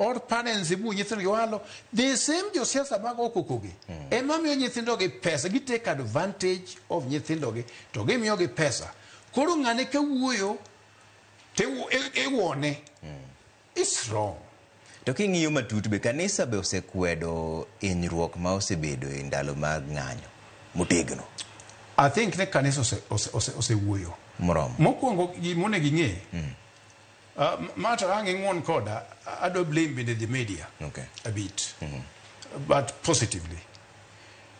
Or parents mu nyithindo gi walo. The same josiasa mag oko kogi ema miyo nyithindo gi pesa. Gi take advantage of nyithindo gi to gimiyo gi pesa. Koro ng'ane ka wuoyo to iwuone. It's wrong. To king'iyo matut be, kanisa be osekwedo hinyruok ma osebedo e ndalo mag ng'anyo motegno. I think ne kanisa osewuoyo. Moromo. Mokwongo, gimonego ing'e, ma to ang' ing'uon koda, adwa blame bende the media a bit, but positively,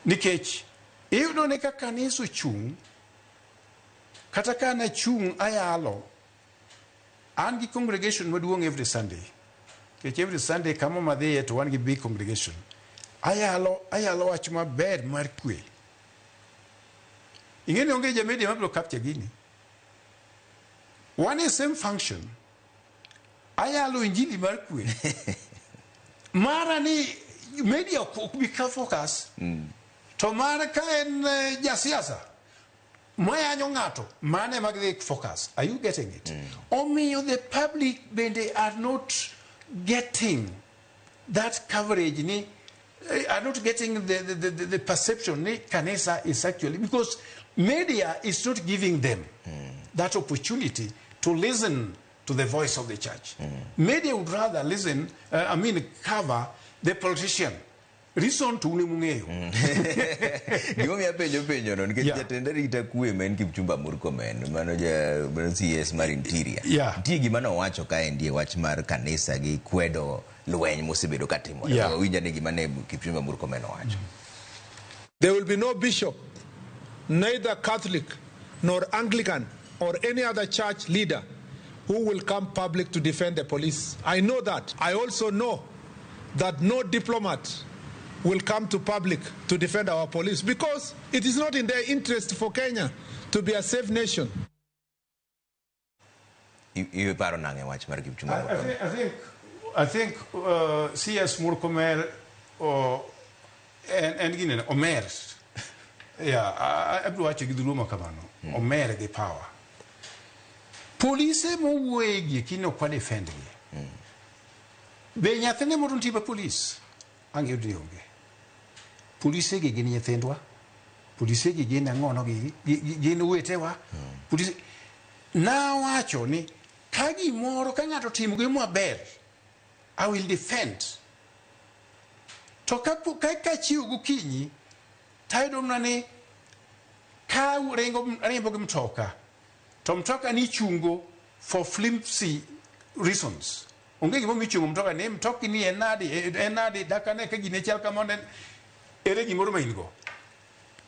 nikech iyudo ni ka kanisa ochung', kata ka nachung' ayalo, an gi congregation maduong' every Sunday, nikech every Sunday kama madhiye to wan gi big congregation. Ayalo, ayalo wach maber mar kwe. Ing'e ni onge ja media mabiro capture gini. Wan e same function, ayalo injili mar kwe. Mara ni media ok bi ka focus to mar ka en jasiasa mayanyo ng'ato, mane mag dhi focus. Are you getting it? Omiyo the public bende are not getting that coverage ni are not getting the perception ni kanisa is actually, because media is not giving them that opportunity to listen to the voice of the church. Media would rather listen, I mean, cover the politician. Reason to une mung'eyo. Gimomiyo apenjo penjono nikech jatend arita kwe ma en Kipchumba Murkomen, mano ja mano CS mar Interior, nitie gima nowacho kaendi e wach mar kanisa gi kwedo lweny mosebedo ka timore. Wawinj ane gima ne Kipchumba Murkomen owacho. There will be no bishop, neither Catholic nor Anglican or any other church leader who will come public to defend the police. I know that. I also know that no diplomat will come to public to defend our police because it is not in their interest for Kenya to be a safe nation. Iparo nang'e wach mar Kipchumba I Murkomen? I think CS Murkomen en ginene omer. Yeah, abiro wacho gi dholuo ma kamano. Omer gi power. Polise mowuoye gi eki ne ok wadefend gi. Be nyathine moro nitie ba polis? Ang'eyo ni onge. Polise gi gin nyithindwa. Polise gi gin ang'ono gi, gin owetewa. Polise nawacho ni ka gimoro, ka ng'ato otimo gima maber, I will defend. To ka chiew gokinyi, tayudo mana ni ka ringo riembo gi mtoka, to mtoka ni ichungo for flimsy reasons. Onge gimomiyo ichungo mtoka ni mtoki ni en nadi, en nadi, dakane ka gine chal kamano, ere gimoro ma in go.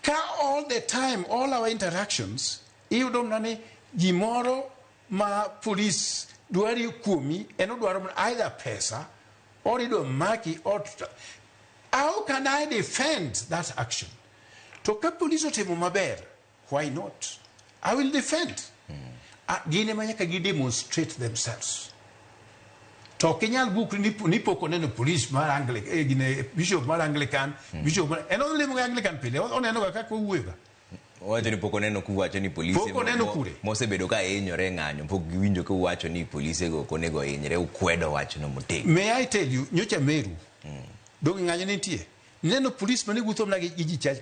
Ka all the time, all our interactions, iyudo mana ni gimoro ma police dwari kuomi en odwaro mana either pesa or idwa maki or how can I defend that action? To ka police otimo maber, why not? I will defend. Gin ema nyaka gi demonstrate themselves. To ok inyal bukri ni pok oneno police mar Anglican, gine bishop mar Anglican, bishop mar, en olimo ga Anglican pile, oneno ga kaka owuoyo ga. Owacho ni pok oneno kuwacho ni polise Pok oneno kure. Mosebedo ka hinyore e ng'anyo, pok giwinjo kuwacho ni polise go ok onego hinyre, ukwedo wachno motegno. May I tell you, nyocha Meru, donge ng'anyo ne nitie? Neno police mane wuotho mana gi ji cha.